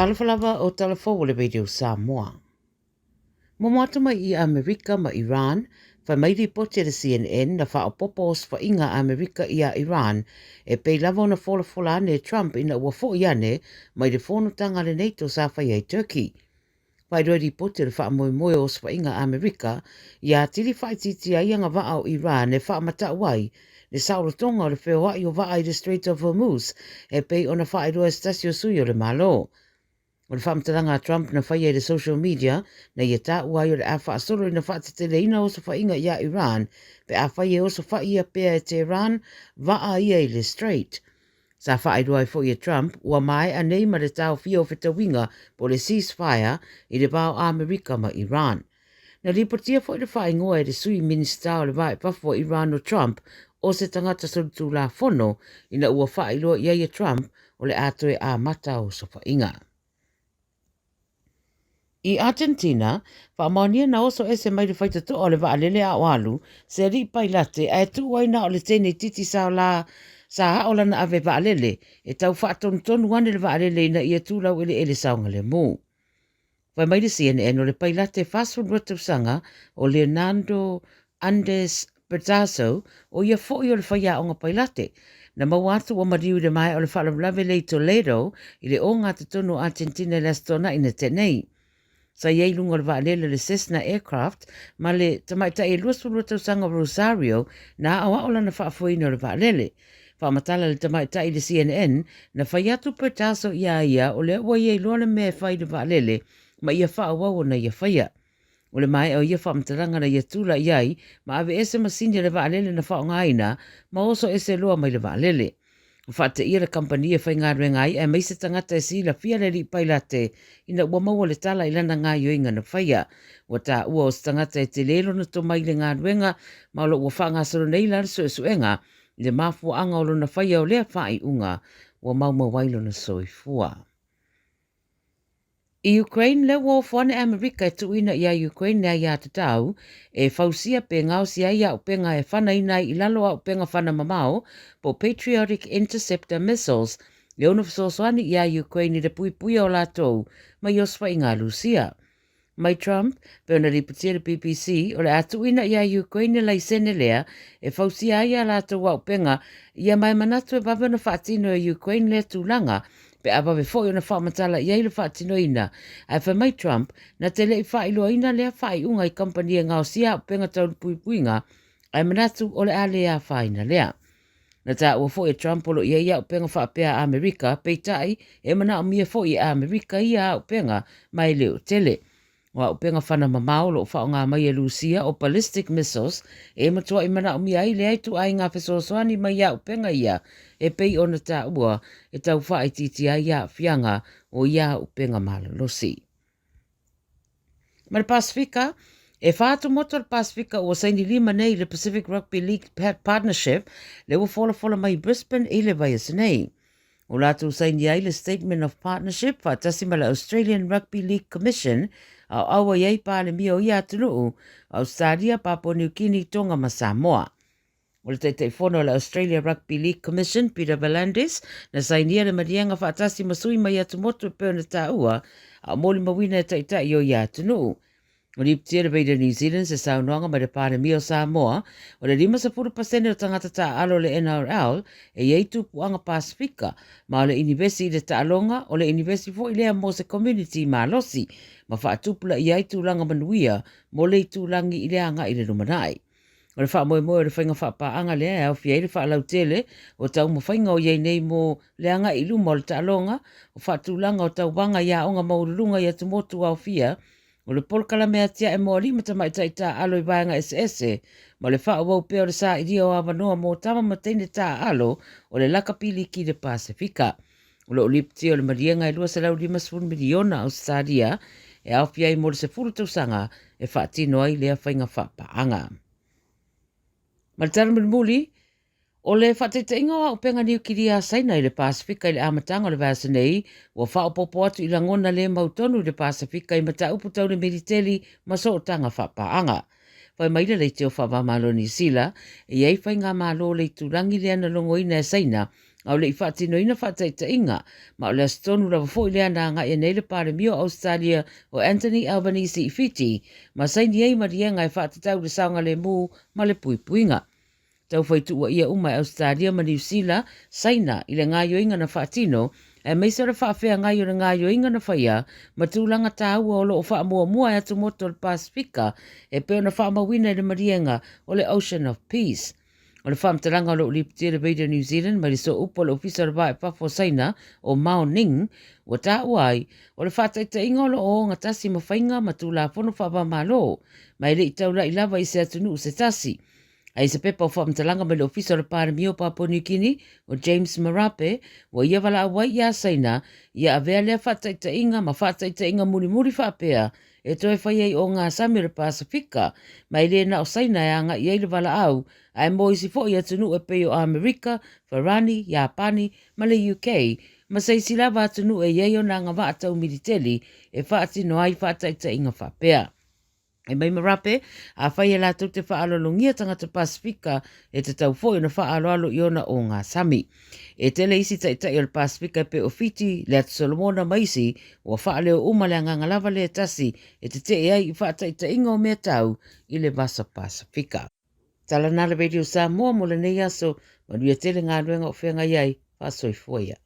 Talofa lava o tala fou o le Radio Samoa. Momo atu mai i Amerika ma Iran, fai mai lipoti a le CNN na faaopopo osofaiga a Amerika iā Iran e pei lava ona folafola ane e Trump ina ua fo'i ane mai le fonotaga a le NATO sa faia i Turkey. Faailoa lipoti o le faamoemoe o osofaiga a Amerika ia atili faaitiitia ai agavaa o Iran e faamata'u ai le saolotoga o le feoa'i o vaa i le Strait of Hormuz e pei ona faailoa e se tasi o sui o le Malo. O le faamatalaga a Trump na faia i le social media na ia taua ai o le a faasolo ina faateteleina osofaiga iā Iran pe afai e osofaia pea e Tehran vaa ia i le Strait. Sa faailoa ai foi e Trump ua maea nei ma le taofia o fetauiga po o le ceasefire i le va o Amerika ma Iran. Na lipotia foi le faaigoa e le Sui Minisita o le Va i Fafo o Iran o Trump o se tagata solitulafono ina ua faailoa i ai e Trump o le a toe amata osofaiga. I Argentina, faamaonia na oso ese mai le faitotoa o le vaalele a o alu se alii pailate ae tuu ai na o le teine itiiti sa la sa ao lana ave vaalele e tau faatonutonu ane le vaalele ina ia tu laueleele saogalemu. Fai mai le CNN o le pailate 42 tausaga o Leonardo Andes Bertaso, o ia foi o le faiaoga pailate. Na maua atu ua maliu i le maea o le faalavelave lea i Toledo i le ogatotonu o Argentina i le Aso Toonai na tea nei. Sa i ai i luga o le vaalele o le Cessna Aircraft ma le tamaitai e 22 tausaga o Rosario na aoao lana faafoeina o le vaalele. Faamatala le tamaitai i le CNN, na fai atu Bertaso iā ia o lea ua ia iloa le mea e fai i le vaalele ma ia faaauau ona ia faia. O le maea o ia faamatalaga na ia tulai ai ma aveese masini a le vaalele na faaaogaina ma oso ese loa mai le vaalele. Ua faateia le kamupani e faigaluega ai aemaise tagata e silafia le alii pailate ina ua maua le tala i lana gaoioiga na faia. Ua taua o se tagata e tele lona tomai i le galuega ma o lo o ua faagasolo nei la le suesuega i le mafuaaga o lona faia o lea faaiuga ua maumau ai lona soifua. I Ukraine, lea ua ofo ane Amerika e tuuina iā Ukraine le aiatatau e fausia pe gaosia ai auupega e fanaina ai i lalo auupega fana mamao po o Patriotic Interceptor Missiles e ono fesoasoani iā Ukraine i le puipuia o latou mai osofaiga a Lusia. Mai Trump, pei ona lipotia e le BBC, o le a tuuina iā Ukraine le laisene lea e fausia ai a latou auupega ia ma e manatu e vave ona faatino e Ukraine lea tulaga pe a vave foi ona faamatala i ai le faatinoina. Ae fai mai Trump, na te le i faailoaina lea faaiuga i kamupani e gaosia auupega tau le puipuiga, ae manatu o le a le afaina lea. Na taua foi e Trump o lo o i ai auupega faapea a Amerika, peitai, e manaomia foi e Amerika ia auupega ma e le o tele. O auupega fana mamao o lo o faaaoga mai e Lusia o ballistic missiles e matuai manaomia ai lea ituaiga fesoasoani mai auupega ia e pei ona taua e tau faaitiitia ai aafiaga o ia auupega malolosi. Ma le Pasefika, e wha atu motu o le Pasefika ua saini lima nei i le Pacific Rugby League Partnership le ua folafola mai Brisbane i le vaiaso nei. O latou saini ai le Statement of Partnership faatasi ma le Australian Rugby League Commission a o auai ai Palemia o ia atunuu, Australia, Papua New Guinea, Tonga ma Samoa. O le Taitaifono o le Australia Rugby League Commission, Peter V'landys, na sainia le maliega faatasi ma sui mai atumotu e pei ona taua, a o molimauina e taitai o ia atunuu. O lipotia le Radio New Zealand se saunoaga mai le Palemia o Samoa, o le 50% o tagata taaalo o le NRL e i ai tupuaga Pasefika, ma o le inivesi i le taaloga, o le inivesi foi lea mo se community malosi, ma faatupulaia ai tulaga manuia mo le itulagi i le agai i le lumanai. O le faamoemoe o le faiga faapaaga lea e aofia ai le faalautele o taumafaiga o i ai nei mo le agai i luma o le taaloga, o faatulaga o tauvaga i aoga maualuluga i atumotu aofia, o le polokalame atiae mo alii ma tamaitai taaalo i vaega eseese, ma le faaauau pea o le sailia o avanoa mo tama ma teine taaalo o le Lakapi Liki i le Pasefika. O lo o lipotia o le maliega e $250 miliona Ausetalia e aofia ai mo le 10 tausaga e faatino ai lea faiga faapaaga. Ma le tala mulimuli, o le faataitaiga o auupega niukilia a Saina i le Pasefika i le amataga o le vaiaso nei, ua faaopoopo atu i lagona le mautonu i le Pasefika i mataupu tau le militeli ma sootaga faapaaga. Fai mai le leitio faava-o-Malo o Niu Sila, e i ai faigamalo o le itulagi lea na logoina e Saina A o le i faatinoina faataitaiga, ma o le aso tonu lava foi lea na agai ane ai le Palemia o Ausetalia o Anthony Albanese i Fiti ma saini ai maliega e faatatau i le saogalemu ma le puipuiga. Taufai tuuaia uma e Ausetalia ma Niu Sila, Saina i le gaoioiga na faatino, aemaise o le faafeagai o le gaoioiga na faia ma tulaga taua o lo o faamuamua e atumotu o le Pasefika e pei ona faamauina i le maliega o le Ocean of Peace. O le faamatalaga o lo o lipotia le Radio New Zealand mai le sooupu a le Ofisa o le Va i Fafo o Saina o Mao Ning, ua taua ai, o le faataitaiga o lo o ogatasi ma faiga ma tulafono faava-o-Malo, ma e le i taula'i lava i se atunuu se tasi. A i se pepa o faamatalaga mai le Ofisa o le Palemia o Papua New Guinea, o James Marape, ua ia valaau ai iā Saina ia avea lea faataitaiga ma faataitaiga mulimuli faapea e toe fai ai ogasami o le Pasefika, ma e le na o Saina e agai ai le valaau, ae mo isi foi atunuu e pei o Amerika, Farani, Iapani ma le UK, ma se isi lava atunuu e i ai ona agavaa tau militeli e faatino ai faataitaiga faapea. E mai Marape, afai e latou te faaaloalogia tagata Pasefika, e tatau foi ona faaaloalo i ona ogasami. E tele isi taitai o le Pasefika e pei o Fiti, le Atu Solomona ma isi, ua faaleo uma le agaga lava lea e tasi e tetee ai i faataitaiga o mea tau i le Vasa Pasefika. Tala na le Radio Samoa mo lenei aso, manuia tele galuega o feagai ai, faasoifua ia.